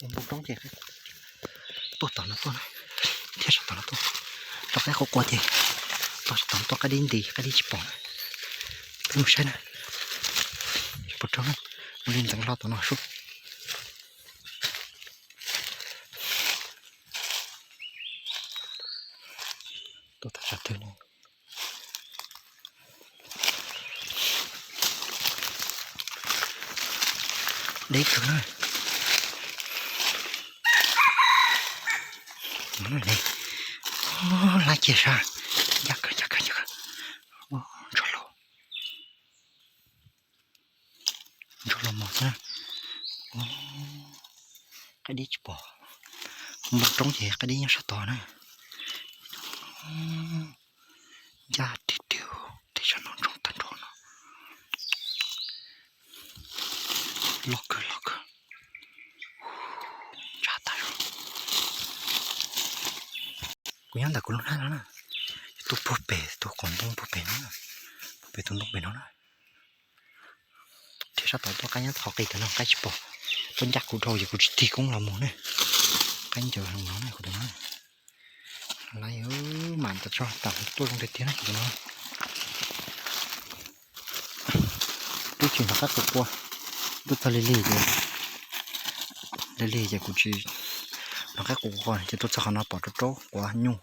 Npoo roob ces tuaj tom no tuaj na, thiab sab tom no tuaj, rau qaib qua qua ces tuaj sab tom no tuaj, qaib dib nti qaib dib tsis pom na. Peb mus saib na, puas raug na, mus li ntxeev hlo tom no sub. Tuaj thaj tsam twg na. Deb kawg na. Lab kiag sab, ncaj kawg ncaj kawg ncaj kawg. Ntsuag hlau, ntsuag hlau mos xwb na. Qaib dib tsis pom, npoo roob ces qaib dib nyob sab tod na. Ncaj tiag tiag, tej sab no ntsoog tag nrho no. Loj kawg loj kawg. Ntsa tag zog. Kuv nyob ntawm kuv lub hnab no na, tuaj puag pem tus qhov ntoo puag pem no, puag pem tus ntoo pem no na. Thiab sab tod tuaj qaib nyob qhov qis ntawm no qaib tsis pom, tuaj ncaj kuv dhau ces kuv tsis tig koob los mus ne. Qaib ncaws heev no na kuv tus no. Laiv, mam tas tso tam tuaj zoo tiag tiag na kuv tus no. Twb tsis hnov qaib qua qua, tuaj txog lig lig ces, lig lig ces kuv tsis hnov qaib qua qua ces tuaj txog qhov no pom rau raub quav nyuj,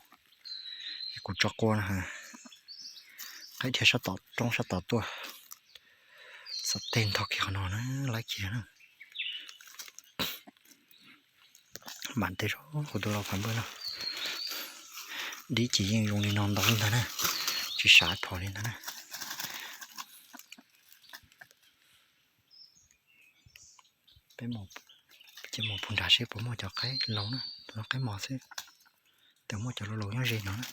ces kuv tso qua na. Qaib dhia sab tom roob sab tod tuaj, xov teg ntog kiag qhov no na, laiv kiag na. Mam tes zog kuv tus lau pham npawj no, dib ces yeej zoo li no ntau li ntag na, tsis sav phom li ntag na. Peb mus, ces mus puag nrad seb puas muaj cov qaib laus na, tus no qaib mos xwb. Tes muaj cov laus laus nyob ze no na.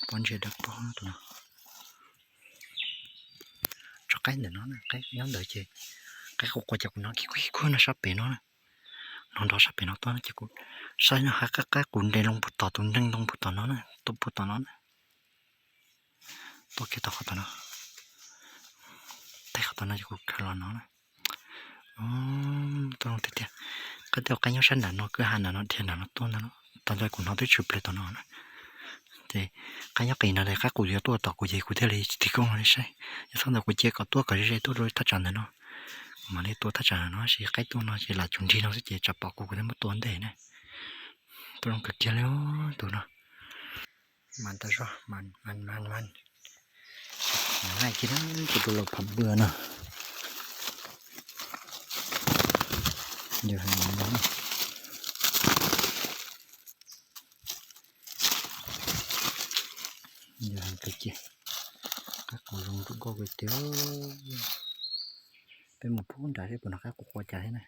Pov ntsia dawm paug tus no. Tso qaib ntawm no na, qaib nyob ntawd ces qaib qua qua ces kuv hnov kiag kuj no sab pem no na. Hnov nrov sab pem no tuaj no ces kuv saib no hais qaib, qaib qus nres loo puag tom tus nreeg ntoo puag tom no na, tuaj puag tom no na. Tuaj kiag tom qhov tom no, teg qhov tom no ces kuv khaws los no na. Tuaj zoo tiag tiag. Qaib tej qaib nyob sab nram no kwj ha nram no dhia nram no tuaj ntag, tag nrho kuv hnov twb tshwm plaws tom no na. Ces qaib nyob qis no ces qaib qus yuav tuaj tom kuv ces kuv thiaj li tig koob los li saib. Yog thaum ntawd kuv cia kom tuaj kom ze ze tuaj rau thaj tsam ntawm no, kuv mam li tua thaj tsam no, tab sis qaib tuaj no ces lam tsum nrig no xwb ces tsam pom kuv kuv thiaj muab tua ntej na. Tuaj zoo kawg kiag li tus no. Mas tas zog, mas mas mas, nws hais kiag na, kuv tus laus pham npawj no. Yog heev no, yog heev kawg kiag. Qaib qus zoo nkauj kawg tiag. Peb mus puag nrad seb puas hnov qaib qua qua cas thiab na.